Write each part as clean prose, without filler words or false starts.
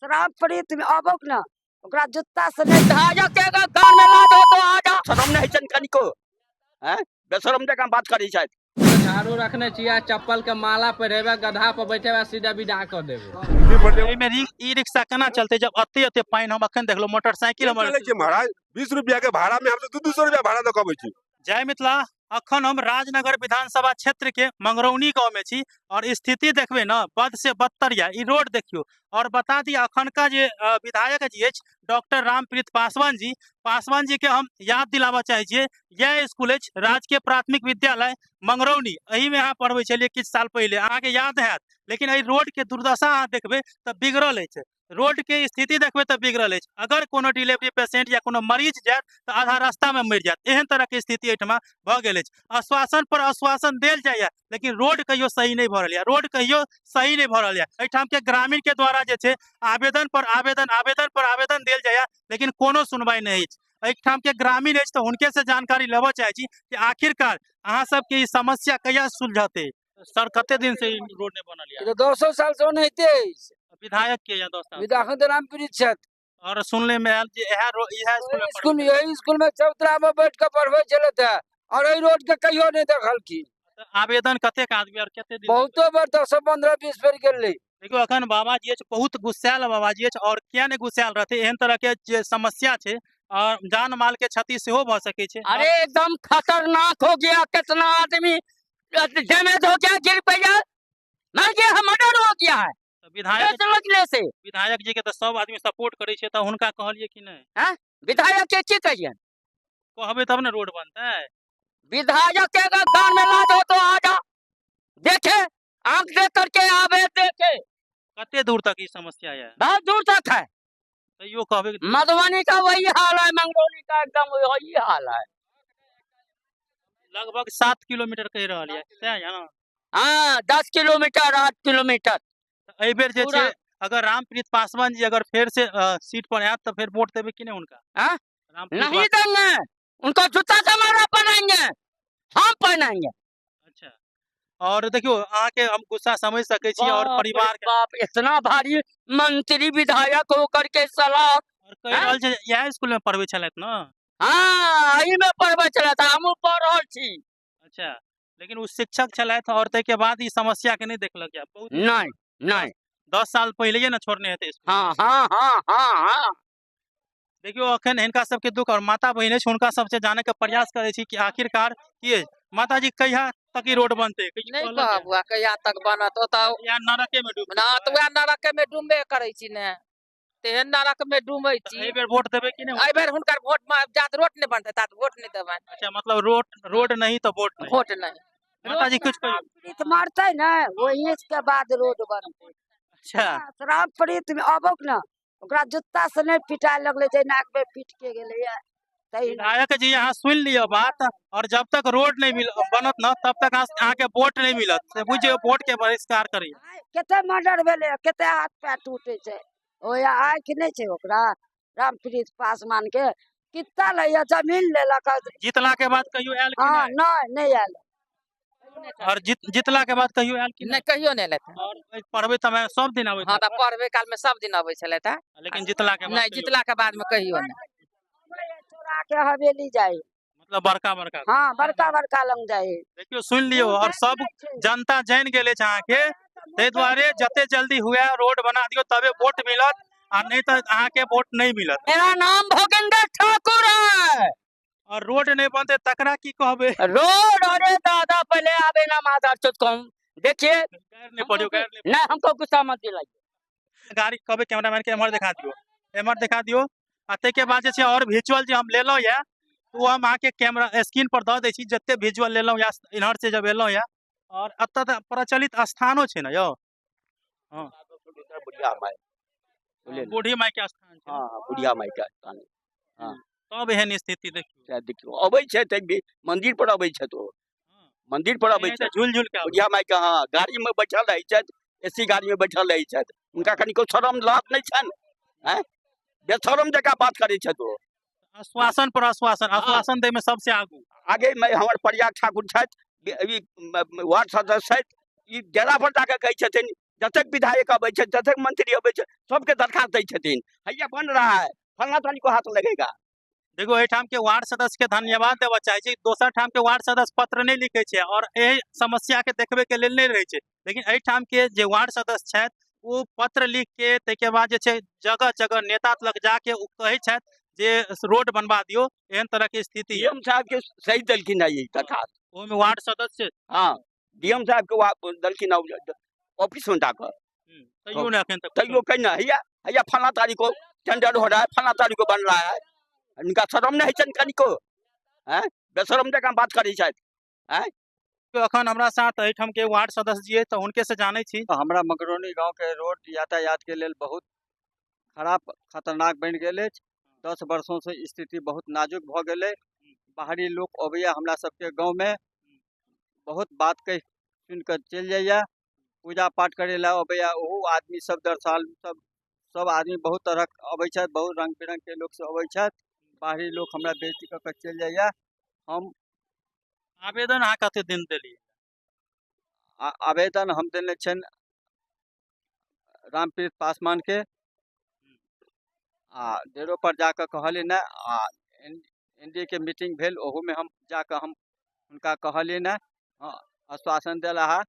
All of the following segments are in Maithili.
शराब प्रीत में अबौक ने ओकरा जूता से नहि। विधायक के अगर कान में लात हो तो आ जा। शरम नहि होइ छनि कनिको, आँय बेशरम जकाँ बात करै छथि। झाड़ू रखने छियै, चप्पल के माला पहिरेबै, गधा पर बैठेबै, सीधा विदा कऽ देबै। एहिमे ई रिक्शा केना चलतै जब एते एते पानि हम अखन देखलहुँ मोटरसाइकिल हमर चलै छै महाराज। 20 रुपया के भाड़ा में हमसब 200 रुपया भाड़ा दऽ कऽ अबै छी। जय मिथिला। अखन हम राजनगर विधानसभा क्षेत्र के मंगरौनी गांव में छी और स्थिति देखबे न बद से बदतर या ई रोड देखियो। और बता दी अखनका जे विधायक जी अछि डॉक्टर रामप्रीत पासवान जी, पासवान जी के हम याद दिलाबऽ चाहै छियै, यह स्कूल अछि राजकीय प्राथमिक विद्यालय मंगरौनी, एही में अहाँ पढ़बै छलियै किछु साल पहिले, अहाँके याद हैत। लेकिन एहि रोड के दुर्दशा अहाँ देखबै तऽ बिगड़ल अछि, रोड के स्थिति देखबै तऽ बिगड़ल अछि। अगर कोनो डिलीवरी पेशेंट या कोनो मरीज जायत तऽ आधा रास्ता में मरि जायत, एहन तरह के स्थिति एहिठमा भऽ गेल अछि। आश्वासन पर आश्वासन देल जाइए लेकिन रोड कहियो सही नहि भऽ रहल यऽ, रोड कहियो सही नहि भऽ रहल यऽ। एहिठाम के ग्रामीण के द्वारा जे छै आवेदन पर आवेदन, आवेदन पर आवेदन देल जाइए लेकिन कोनो सुनवाई नहि अछि। एहिठाम के ग्रामीण अछि तऽ हुनके से जानकारी लेबऽ चाहै छी कि आखिरकार अहाँ सबके ई समस्या कहिया सुलझतै। सर कते दिन से ई रोड नहि बनल यऽ? ई तऽ 10 साल से ओनाहिते अछि। विधायक के यऽ 10 साल? विधायक तऽ रामप्रीत छथि। और सुनने में आयल जे इएह स्कूल में स्कूल, यही स्कूल में चौतरा में बैठ के पढ़बै छलथि हेँ और एहि रोड के कहियो नहि देखलखिन। तऽ आवेदन कतेक आदमी और कते दिन? बहुतो बेर 10 15 20 बेर गेलै। देखियौ अखन बाबाजी अछि बहुत गुस्सायल बाबाजी अछि और किया नहि गुस्सायल रहतै, एहन तरह के जे समस्या छै और जान माल के क्षति सेहो भऽ सकै छै। अरे एकदम खतरनाक हो गया, कितना आदमी डैमेज हो गया, गिर पड़ा, मर गया, मर्डर हो गया है। तऽ विधायक दस लगने से। विधायक जी के तऽ सब आदमी सपोर्ट करै छै, तऽ हुनका कहलियै कि नहि? हैं? विधायक के की कहिए? कहबै तब ने रोड बनतै। विधायक के अगर कान में लात हो तो आ जा, देखे आंख देख करके आवे देखे। कते दूर तक ई समस्या है? बहुत दूर तक है। तैयो कहबै कि मधुबनी का वही हाल है, मंगरौनी का एकदम वही हाल है। लगभग 7 किलोमीटर कहि रहल यऽ, सएह यऽ ने? हाँ, 10 किलोमीटर 8 किलोमीटर। तऽ एहि बेर जे पूरा। छै अगर रामप्रीत पासवान जी अगर फेर से सीट पर आयत तऽ फेर वोट देबै कि नहि हुनका? हाँ? रामप्रीत नहीं देंगे, उनको जूता से मारा पहनाएंगे, हम पहनाएंगे। अच्छा, और देखियो अहाँके हम गुस्सा समझ सकै छी और बाप रे परिवार के बाप, इतना भारी मंत्री विधायक होकर के सलाह और कहि रहल छै इएह स्कूल में पढ़बै छलथि ने? हाँ, एही में पढ़बै छलथि, हमहूँ पढ़ रहल छी। अच्छा, लेकिन ओ शिक्षक छलथि और ताहिके बाद ई समस्या के नहि देखलक या बहुत नहीं, नहीं। 10 साल पहिले ने छोड़ने हेतै स्कूल। हाँ, हाँ, हाँ, हाँ, हाँ। देखियो अखन हिनका सबके दुख और माता बहिन अछि, हुनका सबसे जाने के प्रयास करै छी कि आखिरकार की अछि। माता जी कहिया तक ई रोड बनतै? किछु नहि कहलक कहब या? बौआ कहिया तक बनत, ओतऽ या नरके में डूब ना तऽ वएह नरके में डूबबे करै छी ने, तेहन नरक में डूबै छी। एहि बेर वोट देबै कि नहि? एहि बेर हुनकर वोट जात रोड नहि बनतै तात वोट नहि देबनि। अच्छा, मतलब रोड नहीं तो वोट नहीं। वोट नहीं। माता जी कुछ कहियौ। रामप्रीत मरतै ने ओही के बाद रोड बनतै। अच्छा। रामप्रीत में अबौक ने ओकरा जूता से नहि पिटाए लगलै जहिना एक बेर पीट के गेलैया। तहिना। विधायक जी अहाँ सुनि लिअ बात, और जब तक रोड नहीं बनत न तब तक अहाँके वोट नहीं मिलत, से बुझियौ वोट के बहिष्कार करियौ। कते मर्डर भेलै, कते हाथ पैर टूटे छै, ओ आँखि नहि छै ओकरा रामप्रीत पासवान के, कितना लैया जमीन लेलक। जीतला के बाद कहियो आयल कि हाँ, नहि? नहि, नहि आयल। और जीतला के बाद कहियो आयल कि नहि? कहियो नहि एलथि। और पढ़बै तऽ सब दिन आबै? हाँ, तऽ पढ़बै काल में सब दिन अबै छलथि हेँ। लेकिन जीतला के बाद नहि, कहियो? जीतला के बाद में कहियो नहि। चोरा के हवेली जाय, मतलब बड़का बड़का। हाँ, बड़का बड़का लंग जाय। देखियो सुनि लियो, और सब जनता जानि गेल अछि अहाँके, ताहि दुआरे जते जल्दी हुए रोड बना दियौ तबे वोट मिलत, आ नहि तऽ अहाँके वोट नहि मिलत। मेरा नाम भोगेंद्र ठाकुर है। और रोड नहीं बनते तकरा की कहबे? रोड, अरे दादा पहले आवे ना माता चुत कम देखिए। गारि नहीं पड़ियो, गारि नहीं। नहीं, हमको गुस्सा मत दिलाइए। गाड़ी कहबे कैमरामैन के एम्हर देखा दियो, एम्हर देखा दियो। आ ताहिके बाद जे छै और विजुअल जे हम लेलहुँ यऽ ओ हम अहाँके कैमरा स्क्रीन पर दऽ दै छी, जते विजुअल लेलहुँ या इन्हर से जब एलहुँ यऽ। और एतऽ तऽ प्रचलित स्थानो छै ने यौ। हाँ। बुढ़िया माय। बूढ़ी माय के स्थान छै। हाँ, बुढ़िया माय के स्थान। हाँ। तब एहन स्थिति देखियौ। सएह देखियौ, अबै छै तऽ मंदिर पर अबै छथि ओ। मंदिर पर अबै छथि। झूल झूल के आबै। बुढ़िया माय के, हाँ, गाड़ी में बैठल रहै छथि, एसी गाड़ी में बैठल रहै छथि, हुनका कनिको शरम लाज नहि छनि, आँय बेशरम जकाँ बात करै छथि ओ। आश्वासन पर आश्वासन, आश्वासन दै में सबसे आगू। आगे में हमर प्रयाग ठाकुर छथि, ई वार्ड सदस्य छथि, ई डेरा पर जाके कहै छथिन जतेक विधायक अबै छै, जतेक मंत्री अबै छै, सबके दरखास्त दै छथिन, हैया बन रहा है, फलना तारीख को हाथ लगेगा। देखो, एहिठाम के वार्ड सदस्य के धन्यवाद देबऽ चाहै छी। दोसर ठाम के वार्ड सदस्य पत्र नहि लिखै छै और एहि समस्या के देखबे के लेल नहि रहै छै, लेकिन एहिठाम के जे वार्ड सदस्य छथि ओ पत्र लिख के ताहिके बाद जे छै जगह जगह नेता लग जाके ओ कहै छथि जे रोड बनवा दियौ। एहन तरह के स्थिति। डीएम साहब के सही देलखिन है ई दरखास्त। ओहिमे वार्ड सदस्य? हाँ, डीएम साहब के देलखिन है ऑफिस में जाकर। तैयो ने अखन तक? तैयो कहीं ना। हैया हैया फलना तारीख को टेंडर हो रहा है, फलना तारीख को बन रहा है। इनका शर्म नहीं है कनिको? हैं, बेशरम जकाँ बात करै छथि। अखन हमरा साथ एहिठाम के वार्ड सदस्य जी तऽ हुनके से जानै छी। हमरा मकरौनी गाँवके रोड यातायातके लेल बहुत खराब, खतरनाक बनि गेल अछि। 10 वर्षोसँ स्थिति बहुत नाजुक भऽ गेलै। बाहरी लोक अबैया हमरा सबके गाँवमे, बहुत बात कहि सुनि कऽ चलि जाइया। पूजा पाठ करै लए अबैया, ओहो आदमी सब, दरसाल सब सब आदमी बहुत तरहक अबै छथि, बहुत रङ्ग बिरङ्गके लोक सब अबै छथि। बाहरी लोक हमरा बेइज्जती कऽ कऽ चलि जाइया। हम आवेदन अहाँ कते दिन देलियै? आवेदन हम देने छियनि रामप्रीत पासवानके, आ डेरो पर जाकऽ कहलियनि। आ एन डी ए के मीटिंग भेल, ओहूमे हम जाकऽ हम हुनका कहलियनि। हँ, आश्वासन देला है,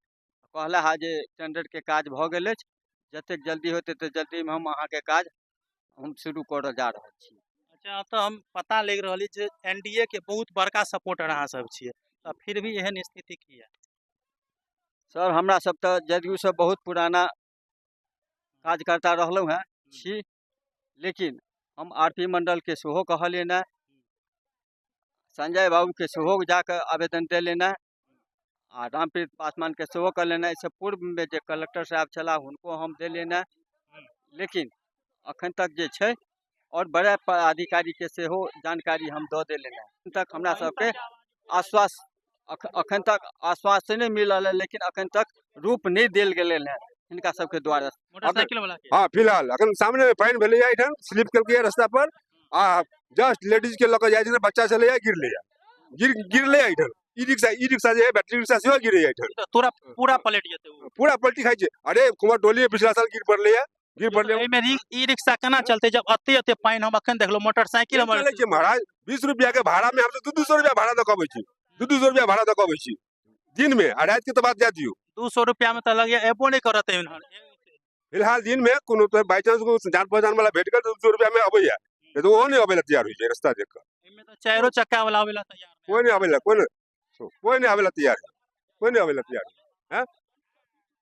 कहला है जे टेंडरके काज भऽ गेल अछि, जतेक जल्दी होतै तऽ जल्दीमे हम अहाँके काज हम शुरू करऽ जा रहल छी। अच्छा, तऽ हम पता लागि रहल अछि जे एनडीए के बहुत बड़का सपोर्टर अहाँ सब छियै, तऽ फिर भी एहन स्थिति किया? सर, हमरा सब तऽ जदयूसँ बहुत पुराना कार्यकर्ता रहलहुँ हेँ छी, लेकिन हम आर पी मण्डलके सेहो कहलियनि हेँ, संजय बाबूके सेहो जाकऽ आवेदन देलियनि हेँ, आ रामप्रीत पासवानके सेहो कहलियनि हेँ। एहिसँ पूर्वमे जे कलेक्टर साहब छलाह, हुनको हम देलियनि हेँ, लेकिन अखन तक जे छै, आओर बड़ा पदाधिकारीके सेहो जानकारी हम दऽ देलियनि हेँ। अखन तक हमरा सबके आश्वास अखन तक आश्वासन नहि मिलल है, लेकिन अखन तक रूप नहि देल गेलै हेँ हिनका सबके द्वारा। मोटरसाइकिल वाला के? हाँ, फिलहाल अखन सामने मे पानि भेलैया, एहिठाम स्लिप केलकैया रास्ता पर, आ जस्ट लेडीज के लऽ कऽ जाइ छलै, बच्चा छलैया, गिरलैया, गिरलैया एहिठाम। ई रिक्शा जे है, बैटरी रिक्शा, सेहो गिरैया एहिठाम। तऽ तोरा पूरा पलटि जेतै ओ। पूरा पलटी खाइ छै। अरे, कुमार टोली मे पिछला साल गिर पड़लैया, गिर पड़लै। एहिमे ई रिक्शा केना चलतै जब एते एते पानि? हम अखन देखलहुँ मोटरसाइकिल हमर चलै छै महाराज। 20 रुपया के भाड़ा में हमसब 200-200 रुपया भाड़ा दऽ कऽ अबै छी, 200-200 रुपया भाड़ा दऽ कऽ अबै छी दिन में, आ राति के तऽ बात जाय दियौ। 200 रुपया में तऽ लगैया एबो नहि करत एहन। फिलहाल दिन में कोनो तो बाई चांस कोनो जान पहचान वाला भेट गेल तऽ 200 रुपया में अबैया, नहीं तऽ ओहो नहि अबै लए तैयार होइ छै रास्ता देख कऽ। एहिमे तऽ चारो चक्का वाला आबै ला तैयार नहि। कोइ नहि आबै लए, कोइ नहि, कोइ नहि आबै लए तैयार है, कोइ नहि आबै लए तैयार है।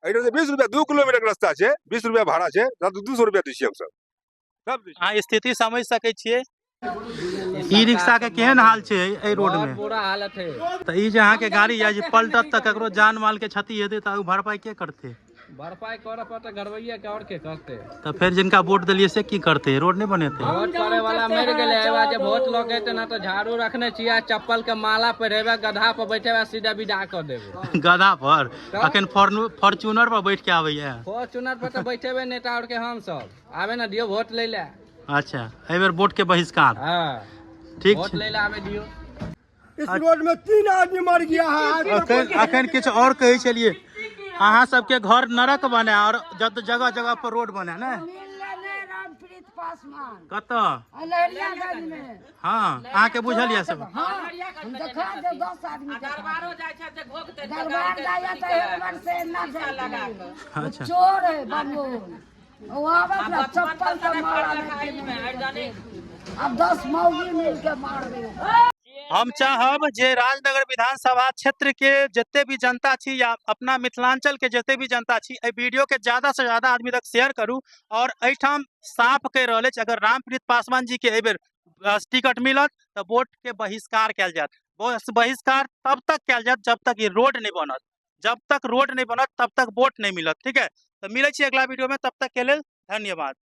एहिठाम से 20 रुपया, 2 किलोमीटर के रास्ता छै, 20 रुपया भाड़ा छै, तब 200 रुपया दै छियै हमसब, सब दै छियै। अहाँ स्थिति समझ सकै छियै, ई रिक्शा के केहन हाल छै एहि रोड बहुत में। बुरा हालत है। तऽ ई जे अहाँके गाड़ी यऽ, जे पलटत तऽ ककरो जान माल के क्षति हेतै तऽ भरपाई के करतै? भरपाई करऽ पड़तै घरबैया के, और के करतै? तऽ फेर जिनका वोट देलियै से की करतै? रोड नहि बनेतै? वोट करे वाला मरि गेलै। एहि बार जे वोट लऽ के एतै ने तऽ झाड़ू रखने छियै, आ चप्पल के माला पहिरेबै, गधा पर बैठेबै, सीधा विदा कऽ देबै। गधा पर? अखन फॉर्च्यूनर पर बैठ के आबैया। फॉर्चूनर पर तऽ बैठेबै नेता और के हम सब। आबे ने दियौ वोट लै लए। अच्छा, एहि बेर वोट के बहिष्कार? हाँ। ठीक वोट छै। लै लए आबे दियौ। इस रोड में तीन आदमी मर गया है। अखन अखन किछु और कहै छलियै, अहाँ सबके घर नरक बने और जत जगह जगह पर रोड बने ने। मिलले नहि रामप्रीत पासवान। कतऽ? लहरियागंज में। हाँ, अहाँके बुझल यऽ सब? हाँ, हम देखा दे, 10 आदमी दरबारो जाइ छै, दरबार जाइए तऽ हेलमेट से ना जाइ। चोर है बंगोल। वो आवत ना चप्पल के मारा में, अब 10 मौगी मिल के मार दे। हम चाहब जे राजनगर विधानसभा क्षेत्र के जते भी जनता छी या अपना मिथिलांचल के जते भी जनता छी, एहि वीडियो के ज्यादा से ज्यादा आदमी तक शेयर करू। और एहिठाम साफ कहि रहल अछि, अगर रामप्रीत पासवान जी के एहि बेर टिकट मिलत तऽ वोट के बहिष्कार कयल जायत। बस बहिष्कार तब तक कयल जायत जब तक ई रोड नहि बनत। जब तक रोड नहि बनत तब तक वोट नहि मिलत। ठीक है, तऽ मिलै छी अगला वीडियो में, तब तक के लेल धन्यवाद।